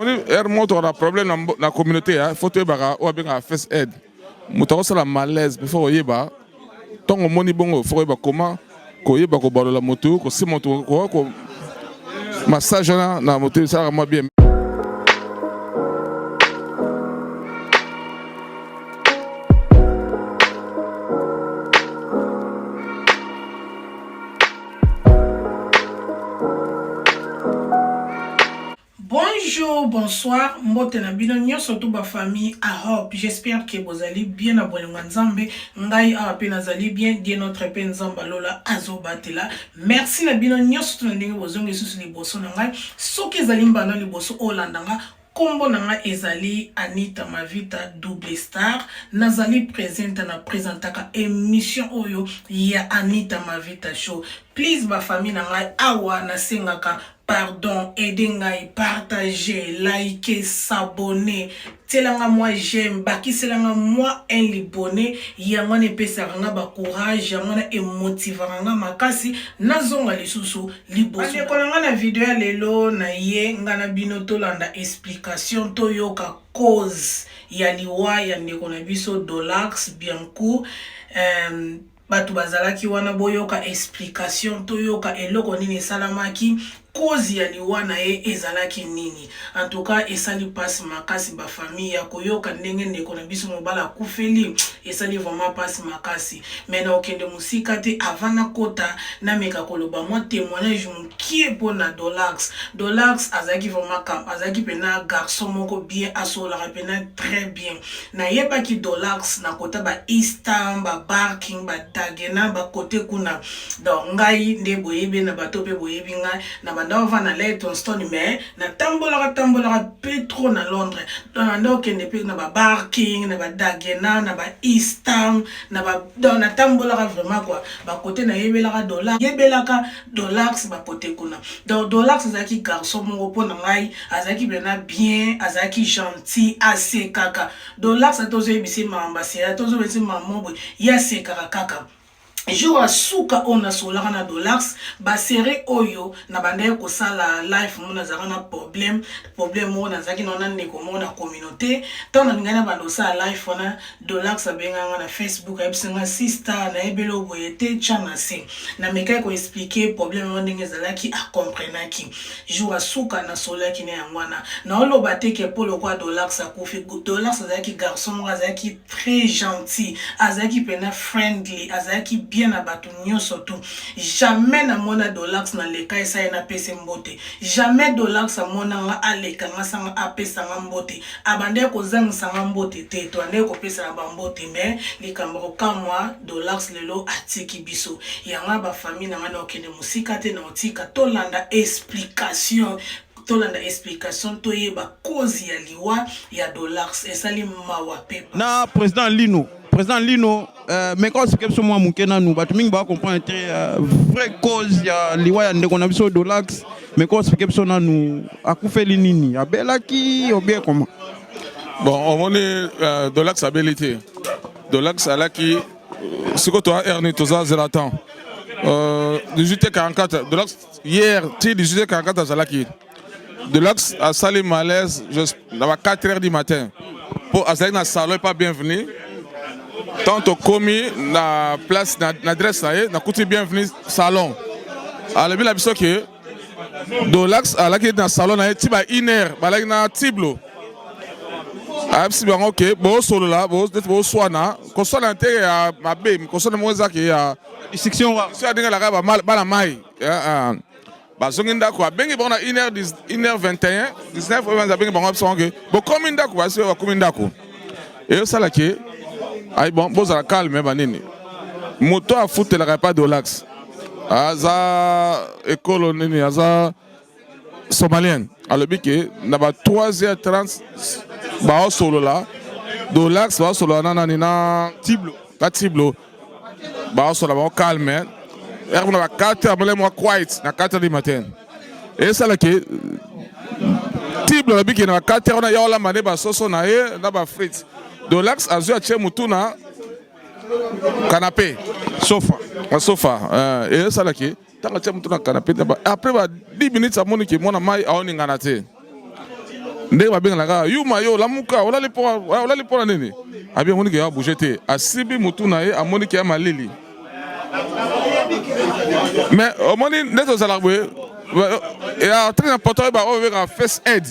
Omoni heure moko tozalaka na problème na communauté il faut toyebaka oyo babengaka first aid. Moto akosala malaise mais faut koyeba ntango omoni bongo faut koyeba comment koyeba kobalola moto kosimba moto koka ko massage wana na moto esalaka mwa bien. Bonjour, bonsoir, mbote na bino nyonso tout ba famille à hope. J'espère que bozali bien na bolingo ya Nzambe. Ngai awa pe nazali bien, Dieu notre pe Nzambe lola azobatela. Merci na bino nyonso tout na ndenge bozongi lisusu liboso na ngai. Soki ezali mbano liboso olanda nga, kombo na ngai ezali Anita Mavita double star. Nazali presente na presentaka émission oyo ya Anita Mavita show. Please ba famille na ngai awa nasengaka Pardon aide ngai partager like s'abonner tiela nga mwa j'aime bakisela nga mwa un libonne yango wana epesaka nga ba courage yango wana emotivaka nga makasi nazonga lisusu liboso. Bandeko na nga na video ya lelo na ye nga na bino tolanda explication toyoka cause ya liwa ya ndeko na biso Dollars Biancourt euh, Batu bazalaki wana boyoka explication toyoka eloko nini esalamaki cause ya liwa na ye ezalaki nini en tout cas esali pasi makasi ba famille ya koyoka ndenge ndeko na biso mobali akufeli esali vraiment pasi makasi mais na okende mosika te avant nakota nameka koloba mwa témoignage mokie pona Dolax Dolax azalaki vraiment azalaki pena garçon moko bien asololaka pena très bien Nayebaki Dollars na kota ba Eastham, ba Barking, ba Dagenham, ba cote kuna. Donc ngai nde boyebi na bato pe boyebi ngai na banda ovanda na Leytonstone mais na tambolaka tambolaka pe trop na Londres. Donc na banda okende pe na ba Barking, na ba Dagenham, na ba Eastham, na ba donc na tambolaka vraiment quoi. Ba cote nayebelaka Dollars, yebelaka Dollars ba cote kuna. Donc Dollars azalaki garçon moko po na ngai azalaki pena bien, azalaki gentil, asekaka. Dollars ata ozoyebisa ye makambo ya sera, ata ozoyebisa ye makambo moko boye, ye asekaka kaka. Jour ya suka oyo nasololaka na Dollars, ba serie oyo nabandaki kosala live moko nazalaka na problème, problème moko nazalaki na ndeko moko na communauté. Tango nalingaki nabanda kosala live wana, Dollars abengaka nga na Facebook ayebisi nga sister nayebeli yo boye te tia na se. Namekaki ko expliquer problème yango ndenge ezalaki a comprenaki. Jour ya suka nasololaki na yango wana. Naoloba te ke po lokola Dollars akufi. Dollars azalaki garçon moko azalaki très gentil, azalaki pena friendly, azalaki bien na batu nionso tout. Jamais namona Dollars naleka ye sans ye napesa ye mbote. Jamais Dollars amona nga aleka nga sans apesa nga mbote. Abandaki kozangisa nga mbote te, tobandaki kopesana ba mbote mais likambo ya kokamwa Dollars lelo atiki biso. Yango wana ba famille na nga nakokende mosika te nakotika tolanda explication tolanda explication toyeba cause ya liwa ya Dollars esali mawa pe pasi. Na president Lino President Lino, euh, mais quand c'est biso mwa moke nanu bato mingi ba comprendre te euh, vraie cause ya liwa ya ndeko na biso Dolax, mais quand c'est biso nanu akufeli nini, abelaki ou bien comment? Bon, omoni euh, Dolax abeli te. Dolax alaki euh, sikoyo toa heure nini toza zela temps euh, 18h44 Dolax hier ti 18h44 azalaki Deluxe asali malaise na ba 4 heures du matin po azalaki na salon pas bienvenu tant tokomi na place na, na adresse na ye nakuti bienvenu salon alobi na biso ke Dolax alaki na salon na ye ti ba 1 heure balaki na tiblo ayebisi bango ke bosolola neti boswana koswana te ya mabe koswana moko eza ke ya discussion ndenge alaka bana mai Bazongi ndako abengi bango na 1h 1h21 19 oyo abengi bango biso ke bokomi ndako basi bakomi ndako eyosala ke ayi bon bozala calme banini moto afutelaka epa dolax aza ekolo nini aza somalien alobi ke na ba 3h30 baosolola dolax baosolola na nani na tiblo na tiblo baosola bango calme heure kuna ba 4 heures mole mwa quiet na 4 heures du matin esala ke tible alobi ke na ba 4 heures wana ya olamba nde basoso na ye na ba frites dolax azwi atie mutu na canapé sofa na sofa euh, esala ke ntango atie mutu na canapé après ba 10 minutes amoni ke mwana mai aoningana te. Ndenge babenganaka yuma yo lamuka, olali mpo olali mpo na nini? Abi amoni ke ya bouge te, asibi mutu na ye, amoni ke ya malili. Mais omoni nde tozalaka boye, ya très important oyeba oyo babengaka first aid.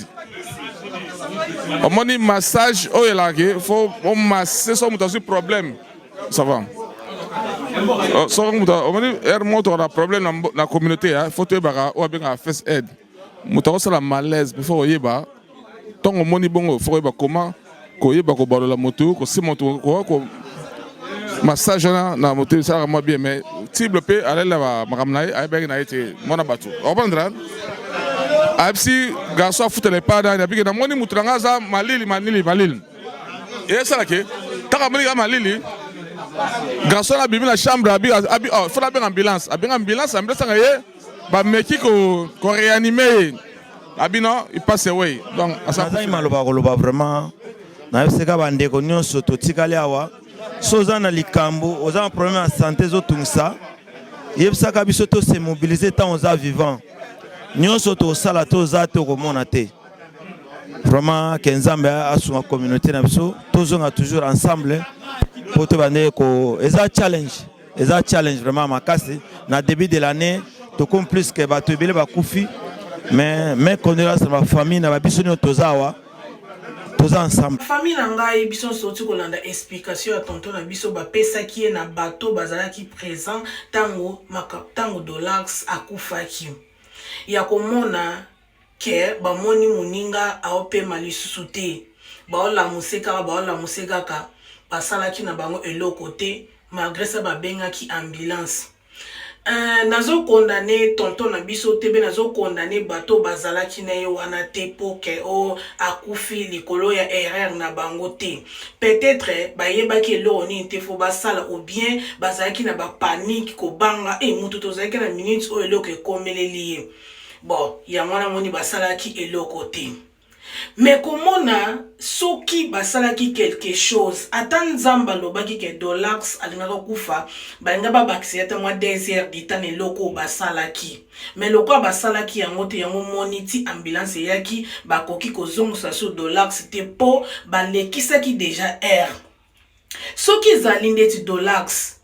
Omoni massage oyo elaka ke faut omasse soki moto azwi problème, ça va. Soki moto omoni heure moko tokaka na problème na communauté, faut toyebaka oyo abengaka first aid. Moto akosala malaise mpe faut koyeba ntongo omoni bongo, faut koyeba comment koyeba kobalola motu, kosimba motu, koka ko massage wana na motu esalaka mwa bien. Mais tible mpe alela makambo na ye, ayebaki na ye te mwana bato oprendre. Ayebisi garçon afutela epai nani, abiki namoni motu na ngai aza malili malili malili. Esalaki ntango amoni kaka malili, garçon wana abimi na chambre, abi abi oh, faut abenga ambulance. Abenga ambulance, ambulance anga ye, bameki ko réanimer ye, abi non, il passe away. Donc nazangi maloba koloba. Vraiment, nayebisaka bandeko nyonso totikali awa, so oza na likambo, oza na problème ya santé ezotungisa, yebisaka biso tose mobiliser. Ntango oza vivant, nyonso tosala te, oza te, okomona te. Vraiment, ke Nzambe asunga communauté na biso, tozonga toujours ensemble mpo tobande ko. Eza challenge, eza challenge vraiment makasi. Na début de l'année tokomi plus ke bato ebele bakufi, mais mes condoléances na bafamille na babiso nyonso toza awa, toza ensemble. Famille na ngai, biso nyonso touti kolanda explication ya tonton na biso bapesaki ye na bato bazalaki présent ntango ntango Dolax akufaki, ya komona ke bamoni moninga aopema lisusu te, baolamuse kaka, baolamuse kaka, basalaki na bango eloko te malgré ça babengaki ambulance. Nazocondamner tonton na biso te, mpe nazocondamner bato bazalaki na ye wana te mpo ke o akufi likolo ya erreur na bango te. Peut-être bayebaki eloko nini te faut basala, ou bien bazalaki na bapanique, kobanga e motu tozalaki na minute oyo eloko ekomeleli ye. Bon, yango wana moni basalaki eloko te. Mais komona soki basalaki quelque chose, ata Nzambe alobaki ke Dolax alingaka kufa, balinga babakisa ye ata mwa 2 heures du temps na eloko oyo basalaki. Mais lokola basalaki yango te, yango moni ti ambulance eyaki, bakoki kozongisa so Dolax te mpo balekisaki déjà heure. Soki ezali ndeti Dolax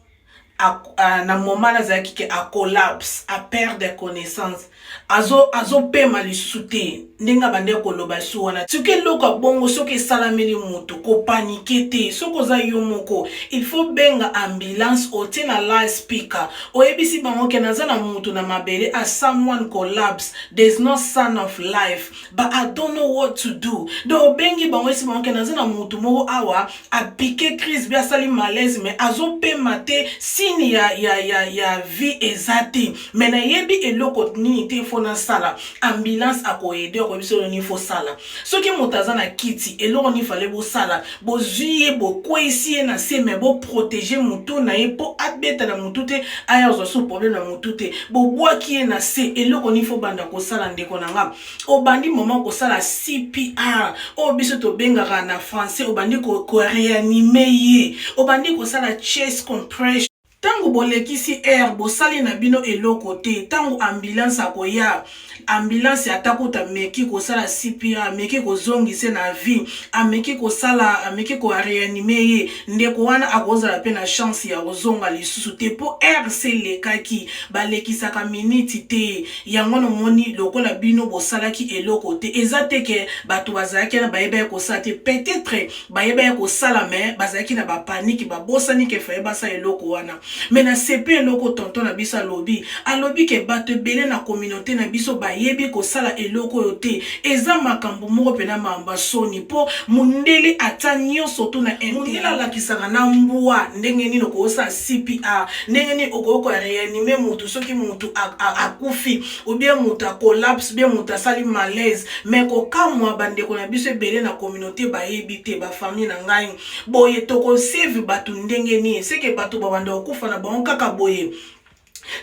na moment nazalaki ke acollapse, aperdre connaissance, azopema lisusu te ndenge abandi koloba su wana, soki eloko ya bongo soki esalameli motu, kopaniquer te. Soki oza yo moko, il faut benga ambulance, otie na loud speaker, oyebisi bango ke naza na motu na mabele, a someone collapse, there's no sign of life, but I don't know what to do. Donc obengi bango, esi bango ke naza na motu moko awa, apiquer crise bi asali malaise, mais azopema te, signe ya vie eza te, mais nayebi eloko nini te faut nasala. Ambulance akoaider, akoyebi so nini faut sala. Soki moto aza na kiti, eloko nini fallait bosala? Bozwi ye, bokweyisi ye na se, mais boprotéger motu na ye mpo abeta na motu te, aya ozwa so problème na motu te. Bobwaki ye na se, eloko nini faut banda kosala? Ndeko na nga, obandi mama kosala CPR oyo biso tobengaka na français, obandi koréanimer ye, obandi kosala chest compression. Ntango bolekisi heure, bosali na bino eloko te, ntango ambulance akoya, ambulance ata kuta ameki kosala CPR, ameki kozongisa na vie, ameki kosala, ameki koréanimer ye, ndeko wana akozala mpe na chance ya kozonga lisusu te mpo heure elekaki, balekisaka miniti te. Yango nomoni lokola bino bosalaki eloko te, eza te ke bato bazalaki na bayebaki kosala te. Peut-être bayebaki kosala, mais bazalaki na bapanique, babosani ke fallait basala eloko wana. Mais na sepe eloko tonton na biso alobi, alobi ke bato ebele na communauté na biso bayebi kosala eloko oyo te. Eza makambo moko mpena makambo soni, mpo mundele ata nyonso to na mundele alakisaka na mbwa ndenge nini okosala CPR, ndenge nini okoki koréanimer motu soki motu akufi, ou bien moto acollapse, bien moto asali malaise. Mais kokamwa, bandeko na biso ebele na communauté bayebi te. Bafamille na ngai, boye tokosauver bato ndenge nini? Seke bato babanda kokufa na bango kaka boye.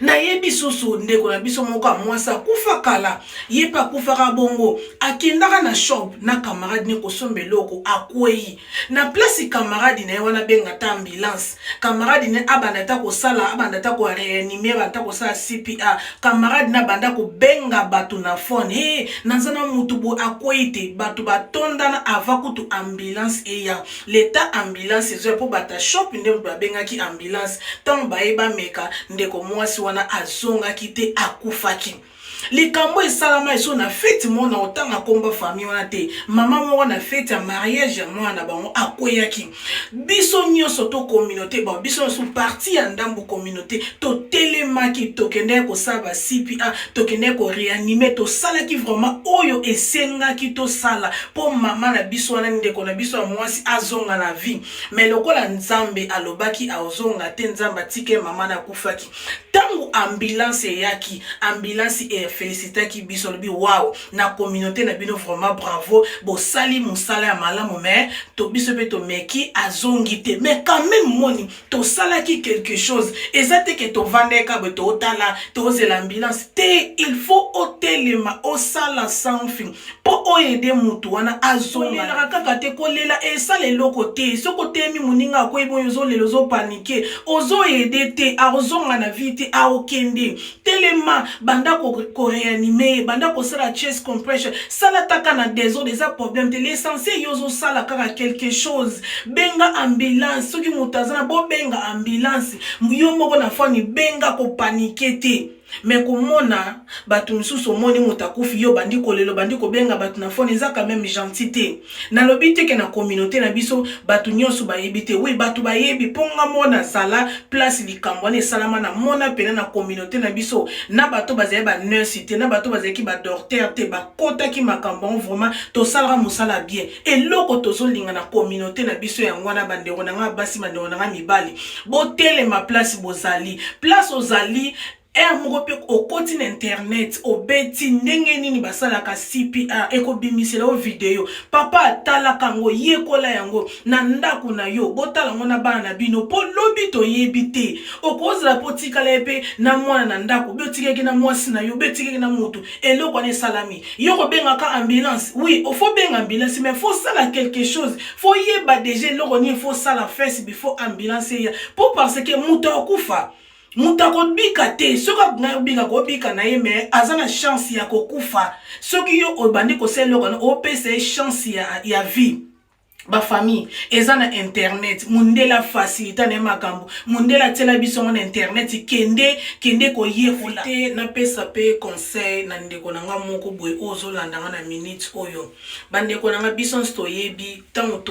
Nayebi susu ndeko na biso moko ya mwasi akufa kala, ye pe akufaka bongo, akendaka na shop na camarade ne kosomba eloko, akweyi na place camarade na ye wana abenga ata ambulance, camarade ne abanda ata kosala, abanda ata ko reanimer, abanda ata kosala CPR, camarade ne abanda kobenga batu na phone, he naza na mutu boye akweyi te, batu batondana avant kutu ambulance eya. L'etat ambulance ezoya po bata shop nde mutu babengaki ambulance tango baye bameka ndeko muasi wana azongaki te akufaki. Likambo esalama eso na fete moko na kotanga kombo famille wana te maman moko na fete ya mariage ya mwana na bango akweyaki biso nioso to communaute bon biso nioso partie ya ndambu communaute totelemaki tokendaki kosala ba CPR tokendaki ko reanimer tosalaki vraiment oyo esengaki tosala po mama na biso wana ndeko na biso ya mwasi azonga na vie mais lokola nzambe alobaki aozonga te nzambe atike mama na akufaki tango ambulance eyaki ambulance e felicitaki biso alobi wow na communauté na bino vraiment bravo bosali mosala ya malamu mais to biso pe tomeki azongi te mais quand même moni tosalaki quelque chose eza te ke tovandaki kaka boye totala tozela ambulance te il faut otelema osala something mpo oede mutu wana azongelaka kaka te kolela esala eloko te soki otelemi moninga akwei boye ozolela ozopanike ozoede te akozonga na vie te akokende telema banda koreanime ye banda kosala chest compression sala taka na desordre eza problème te l'essentiel yo ozosala kaka quelque chose benga ambulance soki moto aza na bobenga ambulance yo moko na fani benga kopanike te me komona bato mosusu omoni moto akufi yo obandi kolela obandi kobenga bato na fone eza quand même gentil te nalobi te ke na communauté na biso bato nyonso bayebi te oui bato bayebi mpo nga mona azala place likambo wana esalama na mona pena na communauté na biso na bato bazali ba nurse te na bato bazalaki ba docteur te bakotaki makambo yango vraiment tosalaka mosala bien eloko tozolinga na communauté na biso yango wana bandeko na nga basi bandeko na nga mibali botelema place bozali place ozali Heure moko pe okoti na internet obeti ndenge nini basalaka CPR ekobimisela yo video. Papa talaka yango, yekola yango na ndako na yo, botala yango na bana na bino po lobi toyebi te. Okozala pe otikala ye pe na mwana na ndako, be otikalaki na mwasi na yo, be otikalaki na mutu, eloko wana esalami. Yo okobenga ka ambulance? Oui, faut obenga ambulance mais faut osala quelque chose, faut oyeba dejà eloko nini faut osala first before ambulance eya po parce que mutu akokufa. Moto akobika te soki alingi kobika akobika na ye mais aza na chance ya kokufa soki yo obandi kosala eloko wana opesa ye chance ya, ya vie ba famille eza na internet mundele afacilita na ye makambo mundele atiela biso yango na internet kende kende koyekola te napesa pe conseil na ndeko na nga moko boye oyo ozolanda nga na minute oyo bandeko na nga biso nso toyebi ntango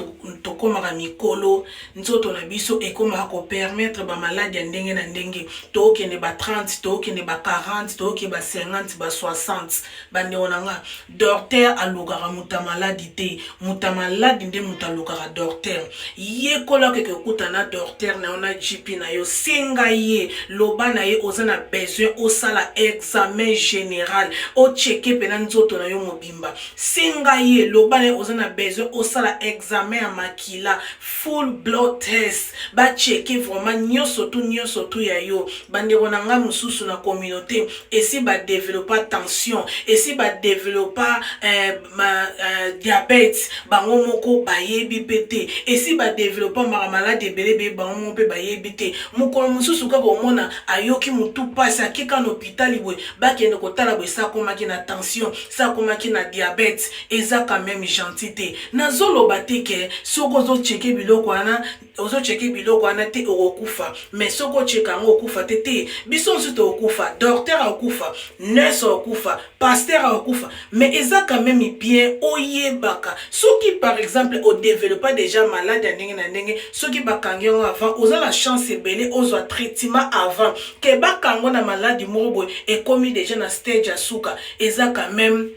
tokomaka mikolo Nzoto na biso ekomaka ko permettre ba maladi ya ndenge na ndenge. Tokende ba 30, tokende ba 40, toke ba 50, ba 60. Bandeko na nga, docteur alukaka moto ya maladi te. Moto ya maladi nde moto alukaka docteur. Yekola okeke kokutana na docteur na yo na GP na yo. Senga ye, loba na ye oza na besoin osala examen general, o checker pena nzoto na yo mobimba. Senga ye, loba na ye oza na besoin osala examen ya makila. Full blood test ba checker vraiment nioso tout nioso tout ya yo ba ndeko na nga mususu na communaute esi ba developpa tension esi ba developpa eh, ma, eh, diabète bango moko bayebi pe te esi ba developpa maka maladi ebele ebele bango moko pe bayebi te mokolo mosusu kaka omona ayoki mutu pasi akeka na hôpital boye bakende kotala boye sa akomaki na tension sa akomaki na diabète eza quand même gentil te Nazo loba te ke soki ozo checker biloko wana ozo checker biloko wana te okokufa mais soki o checka yango okufa te te biso nionso tokokufa docteur akokufa nurse akokufa pasteur akokufa mais eza quand meme bien oyebaka soki par exemple o developpa dejà malade ya ndenge na ndenge soki bakangi yango avant oza na chance ebele ozwa traitement avant ke bakanga na malade moko boye ekomi dejà na stage ya suka eza quand meme.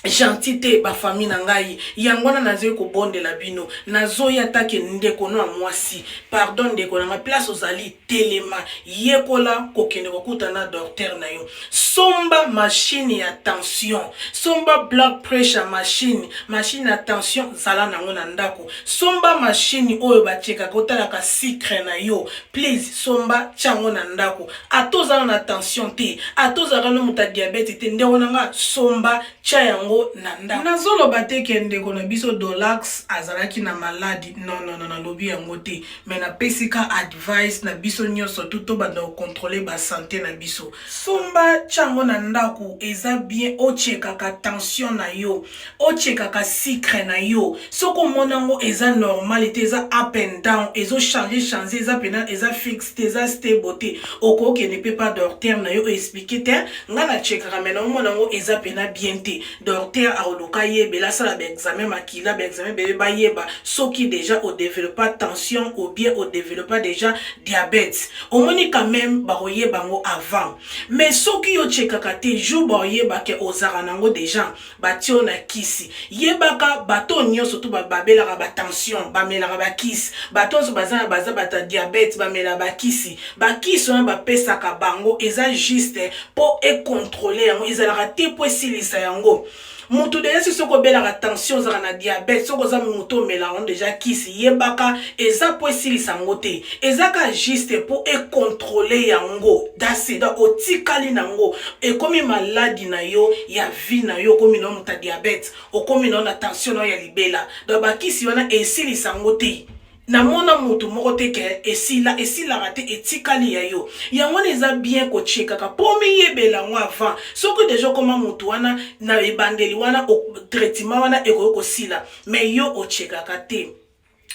Gentil te ba famille na ngai yango wana nazali kobondela bino nazoya take ndeko no ya mwasi pardon ndeko na ngai place ozali telema yekola kokende kokuta na docteur na yo somba machine ya tension somba blood pressure machine machine ya tension zala nango na ndako somba machine oyo bachekaka otalaka sucre na yo please somba tiango na ndako Ata oza na tension te, ata ozalaka no moto ya diabète te, ndeko na nga somba tia yango na ndako. Nazoloba te ke ndeko na biso Dolax azalaki na maladi, non non non nalobi yango te, mais napesi ka advice na biso nionso tout tobanda ko controler ba sante na biso. Somba tia yango na ndako eza bien o checkaka tension na yo, o checkaka sucre na yo, soki omoni yango eza normal te, eza up and down, ezo changer changer, eza pena eza fixe te, eza stable te, okokende pe pa docteur na yo o expliquer te nga na checkaka mais naomona yango eza pena bien te, docteur akoluka ayebela asala ba examen makila, ba examen ebele bayeba soki dejà o developpa tension ou bien o developpa dejà diabète, omoni quand meme bakoyeba yango avant. Mais soki yo checkaka te jour bakoyeba ke ozalaka nango dejà, batie yo na kisi yebaka bato oyo nyonso tu babelaka ba tension bamelaka bakisi bato nyonso baza na baza bato ya diabète bamelaka bakisi bakisi wana bapesaka bango eza juste mpo econtrole yango ezalaka te mpo esilisa yango mutu deja si soki obelaka tension ozalaka na diabète soki oza mutu omelaka yango deja kisi yebaka eza mpo esilisa yango te eza ka juste mpo econtrole yango dase donc otikali na yango ekomi maladi na yo ya vie na yo okomi na yo moto ya diabète okomi na yo na tension na yo ya libela donc bakisi wana esilisa yango te namona moto moko te ke esila esilaka te etikali ya yo yango wana eza bien kochekaka mpo omiyebela yango avant soki deja okoma moto wana na ebandeli wana traitement wana ekoki kosila mais yo ochekaka te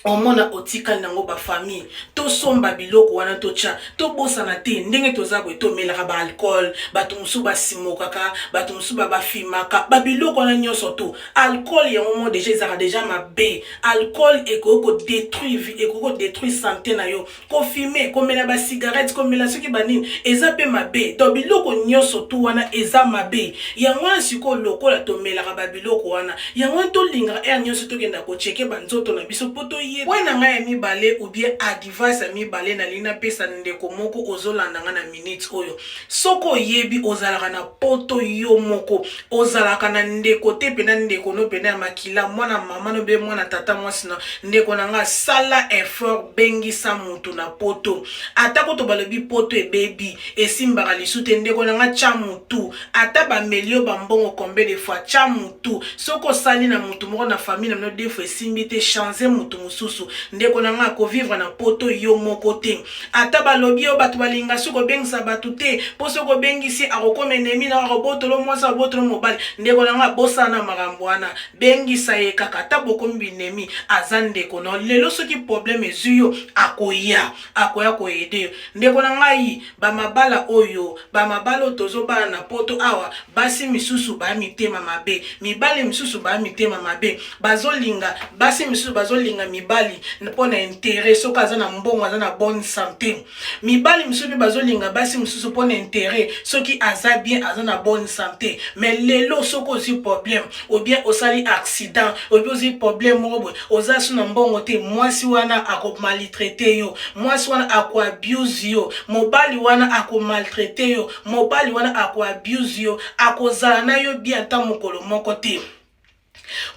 omona otikali nango ba famille tosomba biloko wana totya tobosana te ndenge toza boye tomelaka ba alcool bato mosusu basimokaka bato mosusu bafimaka babiloko wana nyonso to alcool yango mo deja ezalaka deja mabe alcool ekoki kodétruire ekoki kodétruire santé na yo kofume komela bacigarette komela soki banini eza mpe mabe donc biloko nyonso tu wana eza mabe yango wana sikoyo lokola tomelaka babiloko wana yango wana tolingaka heure nyonso tokenda kocheke banzoto na biso mpo toyeba point na ngai ya mibale ou bien advice ya mibale nalingi napesa ndeko moko ozolanda ngai na minute oyo soki oyebi ozalaka na poto yo moko ozalaka na ndeko te mpena ndeko no mpena ya makila mwana mama no be mwana tata mwasi na ndeko na nga sala effort bengisa mutu na poto ata kutu balobi poto ebebi esimbaka lisu te ndeko na nga tya mutu ata bameli yo bambongo combien de fois tya mutu soki osali na mutu moko na famille na bino deux fois esimbi te change mutu mosusu ndeko na nga kovivre na poto yo moko te ata balobi yo bato balinga soki obengisa bato te mpo soki obengisi akokoma ennemi na akobotolo mwasi akobotolo mobali ndeko na nga bosana makambo wana bengisa ye kaka ata bokomi binemi aza ndeko na lelo soki problème ezwi yo akoya akoya koaider yo ndeko na ngai bamabala oyo bamabala oyo tozobala na poto awa basi misusu baya mitema mabe mibali misusu baya mitema mabe bazolinga basi misusu bazolinga mibali mpo na intérêt soki aza na mbongo aza na bonne santé mibali misusu mpe bazolinga basi mosusu mpo na intérêt soki aza bien aza na bonne santé mais lelo soki ozwi problème ou bien osali accident ou bien ozwi problème moko boye oza so na mbongo te mwasi wana akomaltraiter yo mwasi wana akoabuse yo mobali wana akomaltraiter yo mobali wana akoabuse yo akozala na yo bien ata mokolo moko te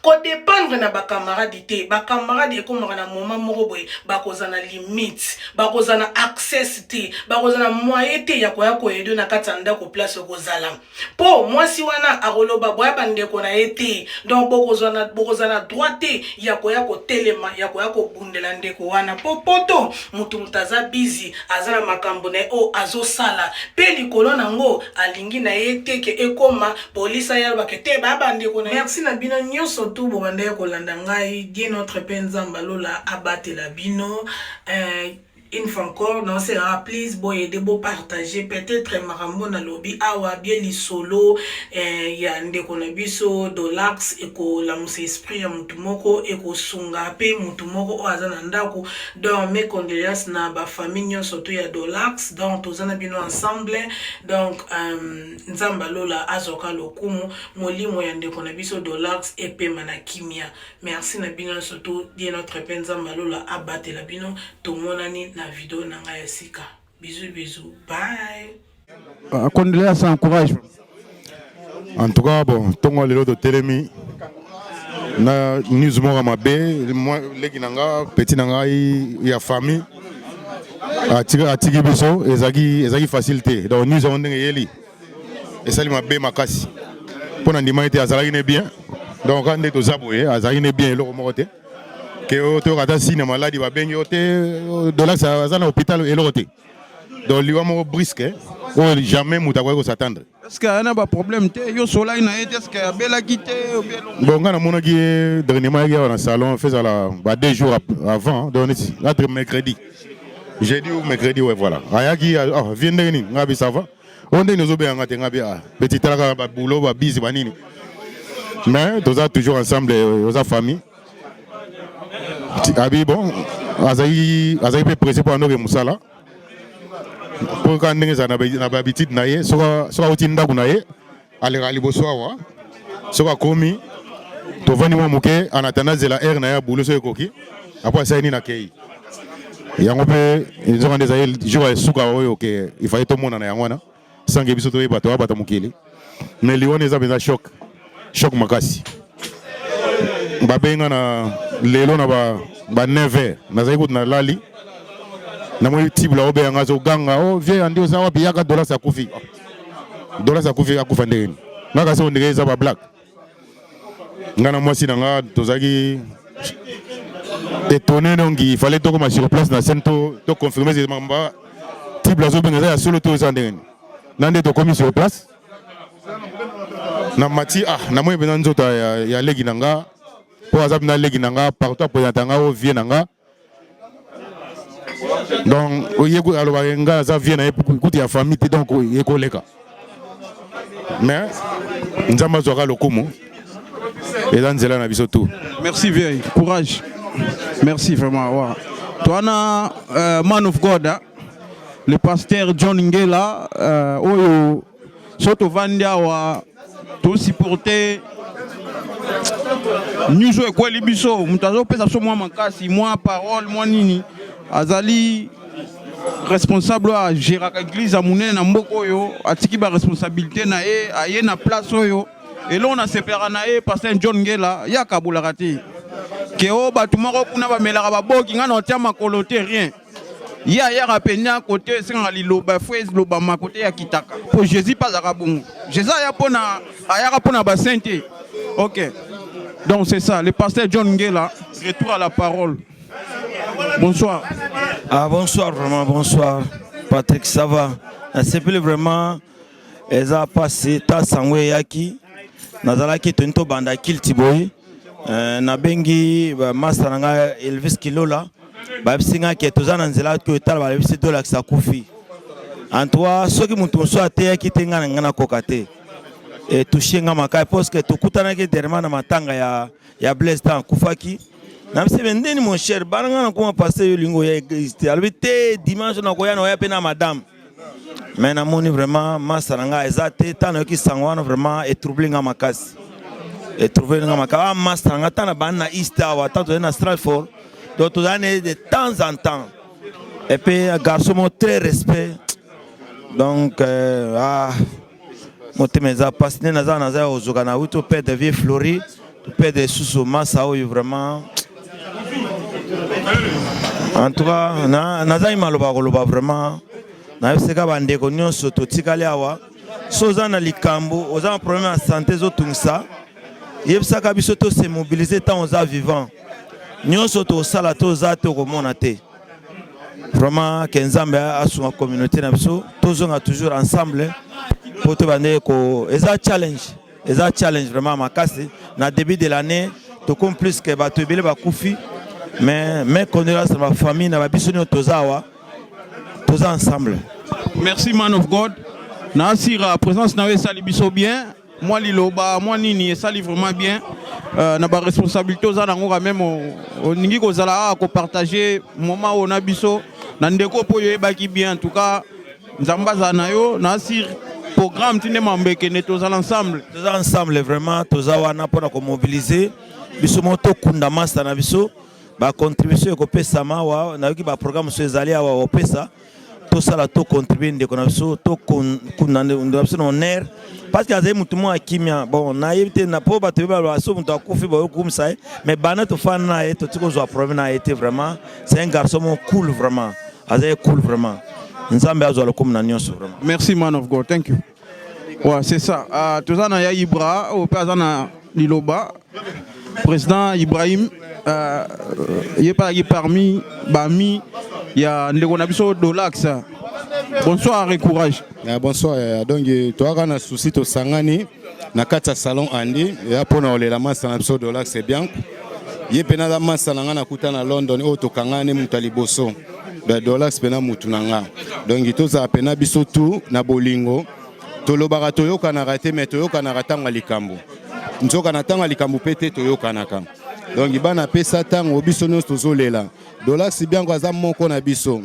kodépendre na bakamaradi te bakamaradi ekomaka na moment moko boye bakozala na limite bakozala na accès te bakozala na moyen te ya koya koaider na kati ya ndako place okozala mpo mwasi wana akoloba boya bandeko na ye te donc bokozala na droit te ya koya kotelema ya koya kobundela ndeko wana mpo poto motu moto aza busy aza na makambo na ye oyo azosala mpe likolo nango alingi na ye te ke ekoma polisi ayalobaka te baya bandeko na ye merci na bino nyonso tu bobandaki kolanda ngai die notre mpe nzambe alola abatela bino. Une fois encore, naosengaka please boyede bopartage peut-être makambo nalobi awa bien lisolo eh, ya ndeko na biso Dolax ekolamusa esprit ya mutu moko, ekosunga pe mutu moko oyo aza na ndako. Donc mes condoléances na ba famille nyonso to ya Dolax. Donc toza na bino ensemble. Donc euh, Nzambe alola azwaka lokumu, molimo ya ndeko na biso Dolax epema na kimia. Merci na bino nyonso tout, Dieu notre Père Nzambe alola abatela bino. Tomonani na video na ngai ya sika. Bisous bisous. Bye. Condoléances, encourage. En tout cas, bon, ntongo lelo totelemi na news moko ya mabe. Leki na nga, petit na ngai ya famille atiki biso. Ezalaki facile te. Donc news yango ndenge eyeli, esali mabe makasi mpo na ndima ete azalaki ne bien. Donc kaka nde toza boye, azalaki ne bien, eloko moko te ke oyo toyoka ata signe maladi, babengi yo te, Dolax aza na hôpital, eloko te. Donc liwa moko brusque oyo jamais moto akoki kos'attendre. Est ce que aya na baproblème te? Yo solaki na ye te? Est ce que abelaki te ou bien eloko? Bon, ngai namonaki ye dernièrement, ayaki awa na salon, fezala ba 2 jours avant, donc neti entre mercredi, jeudi ou mercredi, ouais, voilà. Ayaki, ah, vie ndenge nini? Ngai bi ça va. Oyo ndenge ozobenganga te? Ngai bi ah, petit, talaka baboulot, babisi banini, mais toza toujours ensemble, oza famille. Abi bon, azalaki mpe pressé mpo andoke mosala, mpo kaka ndenge ezala na bahabitude na ye, soki auti ndako na ye, alekaka liboso awa. Soki akomi, tovandi mwa moke en attendant zela heure na ye ya boulot. Soki ekoki, apo asali nini, akei. Yango mpe nzoka nde ezali jour ya suka oyo ke ifale tomonana. Yango wana sange biso toyeba toya bato mokili, mais liwana eza mpenza choc, choc makasi. Babenga na lelo na ba 9 heures, nazali kutu nalali, namoni tibula obeyanga, azoganga: "O vie andi, oza wapi? Yaka, Dolas akufi, Dolas akufi." Akufa ndenge nini? Nga kasi ondenge eza bablague. Nga na mwasi na nga tozalaki étonné. Donc il fallait tokoma sur place na scène, to confirmer makambo tible azobenga eza ya solo to eza ndenge nini. Na nde tokomi sur place na mati, ah, namoni mpenza nzoto ya leki na nga, mpo aza mpenza leki na nga, partout apresente nga o vie na nga. Donc oye alobaka nga aza vie na ye kutu ya famille te. Donc ekoleka, mais Nzambe azwaka lokumu, eza nzela na biso tout. Merci vieux, courage, merci vraiment. Ouais. Toana man of God, hein? Le pasteur John Ngela, oyo so tovandi awa tosupporte news oyo ekweli biso. Moto azopesa biso mwa makasi, mwa parole, mwa nini, azali responsable oyo agéraka église ya monene na mboka oyo. Atiki baresponsabilité na ye, aye na place oyo. Eloko nasepelaka na ye, pasteur John Ngela, ye akabolaka te ke o bato moko kuna bamelaka baboki, ngai na otia makolo te, rien. Ye ayaka mpenza kote esengaka liloba, fo elobama kote ya kitaka, mpo Jésus mpe azalaka bongo. Jésus aya mpona, ayaka mpona basaint te. Ok, donc c'est ça, le pasteur John Ngela, retour à la parole. Bonsoir. Ah, bonsoir, vraiment, bonsoir. Patrick, ça va? Nasepeli vraiment, eza pasi ta sango eyaki. Nazalaki toni tobanda kilti boye. Nabengi master na ngai Elvis Kilola, bayebisi ngai ke toza na nzela to etala, bayebisi tolakisa kufi. En tout cas, soki moto mosusu ateyaki te, ngai na ngai nakoka te. Etouche nga makasi parce que tokutanaki dernièrement na matanga ya Blaise, ntango akufaki. Nabisi be ndeni, mon cher, bana nga nakoma pasteur, yo olingi oya église te. Alobi te, dimanche nakoya, na oya mpe na madame. Mais namoni vraiment masa na ngai eza te. Ntango nayoki sango wana, vraiment etrouble nga makasi, etrouble nga makasi. Ah, masa na ngai, ntango na bandi na East awa, ntango tozali na Stratford, donc tozali na ye de temps en temps, et puis garçon moko très respect. Donc ah, motema eza mpasi nde naza ya kozoka na wuti toperdre vieux Flori, toperdre lisusu masa oyo. Vraiment, en tout cas, nazangi maloba koloba. Vraiment, nayebisaka bandeko nyonso totikali awa, so oza na likambo, oza na problème ya santé ezotungisa, yebisaka biso tose mobiliser. Ntango oza vivant, nyonso tosala te, oza te, okomona te. Vraiment, ke Nzambe asunga communauté na biso, tozonga toujours ensemble po tobande ko. Eza challenge, eza challenge vraiment makasi. Na début de l'année tokomi plus ke bato ebele bakufi, mais mes condoléances na bafamille na babiso nyonso toza awa. Toza ensemble. Merci man of God. Na asira présence na yo esali biso bien. Mwa liloba, mwa nini esali vraiment bien. Na ba responsabilité oza nango quand même olingi kozala awa kopartage moment oyo na biso na ndeko mpo oyo oyebaki bien. En tout cas, Nzambe azala na yo na asire programme ti nde mambo ekende, tozala ensemble. Toza ensemble vraiment. Toza wana mpona komobiliser biso moko, tokunda master na biso. Bacontribution ekopesama awa, nayoki baprogramme mosusu ezali awa opesa, tosala, tocontribue ndeko na biso, tokunda ndeko na biso na honneur, parce que azali motu moko ya kimia. Bon, nayebi te na mpo bato yebi so moto akufi bayokumisa ye, mais banda tofanda na ye, toti kozwa problème na ye te. Vraiment, c'est un garçon moko cool, vraiment azali cool vraiment. Nzambe azwa lokumu na nyonso vraiment. Merci man of God, thank you. Ouais, c'est ça. Toza na ya Ibra oyo mpe aza na liloba. Président Ibrahim, ye mpe azalaki parmi bami ya ndeko na biso Dolax. Bonsoir et courage. Ya, bonsoir yaya. Donc toyaka na susi, tosangani na kati ya salon Andi eya mpona kolela masa na biso Dolax Bianco. Ye mpe naza masa na nga, nakuta na London oyo tokangani moto ya liboso. Dolax mpena mutu na nga. Donc tozala mpena biso tu na bolingo. Tolobaka toyokanaka te, me toyokanaka ntango ya likambo. Nzoka na ntango ya likambo mpe te toyokanaka. Donc bana apesa ntango, biso nyonso tozolela Dolax Bianco. Aza moko na biso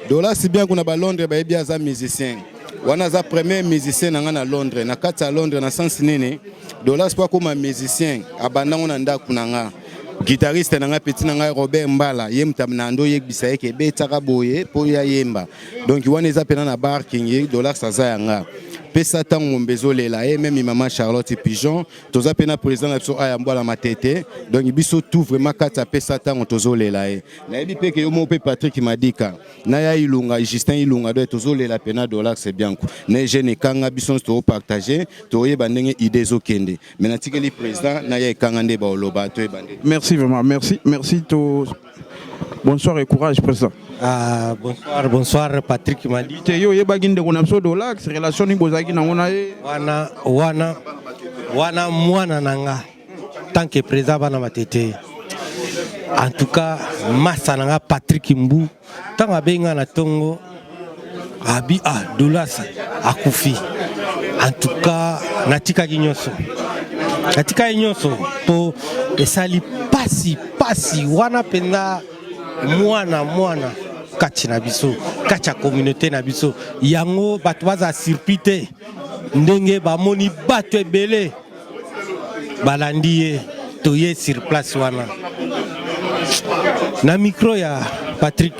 Dolax Bianco na balondres, bayebi aza musicien wana, aza premier musicien na ngai na Londres, na kati ya Londres. Na sens nini? Dolax mpo akóma musicien, abandango na ndako na nga. Guitariste na ngai, petit na ngai Robert Mbala, ye moto na ndo oyebisa ye ke ebetaka boye mpo ya yemba. Donc wana eza mpena na barking. Dolax aza ya nga. Pesa ntango ngombe ezolela ye, même mama Charlotte Pigeon. Toza mpe na président na biso aya Mbwala Matete. Donc biso tout vraiment kati apesa ntango tozolela ye. Nayebi mpe ke yo moko mpe Patrick Madika na ya Ilunga, Justin Ilunga. Donc tozolela mpena Dolax Bianco na Eugene Ekanga. Biso nyonso tozopartage, toyeba ndenge idée ezokende. Mais natikeli président na ya Ekanga nde baoloba, toyeba ndenge. Merci vraiment, merci, merci to. Bonsoir et courage, président. Ah, bonsoir, bonsoir Patrick Madi. Te, yo oyebaki ndeko na biso Dolax, relation nini bozalaki nango na ye? Wana wana wana mwana na nga, tant que président bana Matete. En tout cas, masa na nga Patrick Mbu, ntango abenga na ntongo, abi ah, Dolax akufi. En tout cas, natikaki nyonso. Natikaki nyonso po esali pasi pasi wana mpenza. Mwana mwana kati na biso, kati ya communauté na biso. Yango bato baza surpris te ndenge bamoni bato ebele balandi ye. Toye sur place wana na micro ya Patrick.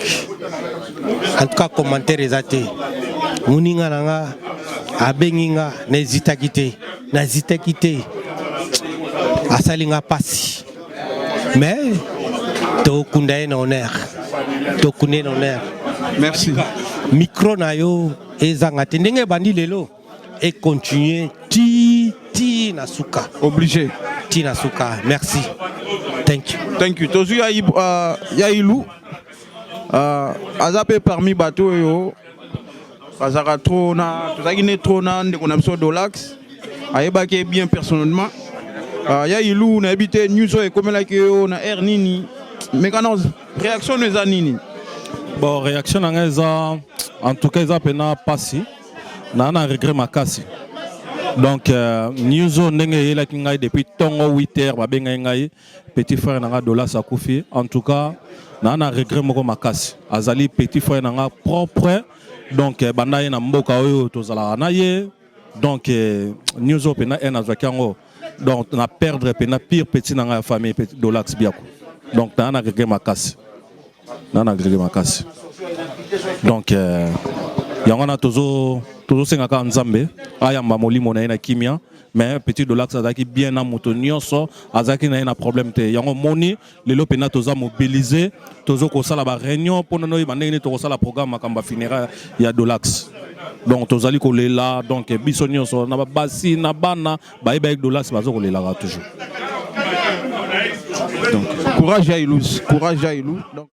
En tout cas, commentaire eza te. Moninga na nga abengi nga, naezitaki te, nazitaki te. Asali nga pasi, mais tokunda ye na honneur, tokunda ye na honneur. Merci. Micro na yo ezanga te. Ndenge ebandi lelo, econtinue ti ti na suka. Obligé. Ti na suka. Merci, thank you. Thank you. Tozwi ya, ya Ilu, aza mpe parmi bato oyo bazalaka trop na, tozalaki ne trop na ndeko na biso Dolax. Ayebaki ye bien personnellement. Ya Ilu, nayebi te news oyo ekomelaki yo na aire nini, mais kana réaction no eza nini? Bon, réaction na ngai eza, en tout cas eza mpena mpasi na regret makasi. Donc news oyo ndenge eyelaki ngai depuis ntongo 8 heures, babengai ngai petit frère na nga Dolax akufi. En tout cas na regret moko makasi. Azali petit frère na nga propre. Donc banda ye na mboka oyo tozalaka na ye. Donc news oyo mpena e nazwaki yango, donc na perdre mpena pire petit na ngai ya famille, petit Dolax Biako. Donc na regret makasi, na regret makasi. Donc yango wana tozosenga kaka Nzambe ayamba molimo na ye na kimia. Mais petit Dolax azalaki bien na moto nyonso, azalaki na ye na problème te. Yango moni lelo mpena toza mobilisé, tozo kosala baréunion mpona noyeba ndenge nini tokosala programme makambo ya funéraire ya Dolax. Donc tozali kolela. Donc biso nyonso na babasi na bana bayebaki Dolax, baza kolelaka toujours. Donc courage ya Ilu, courage ya Ilu. Donc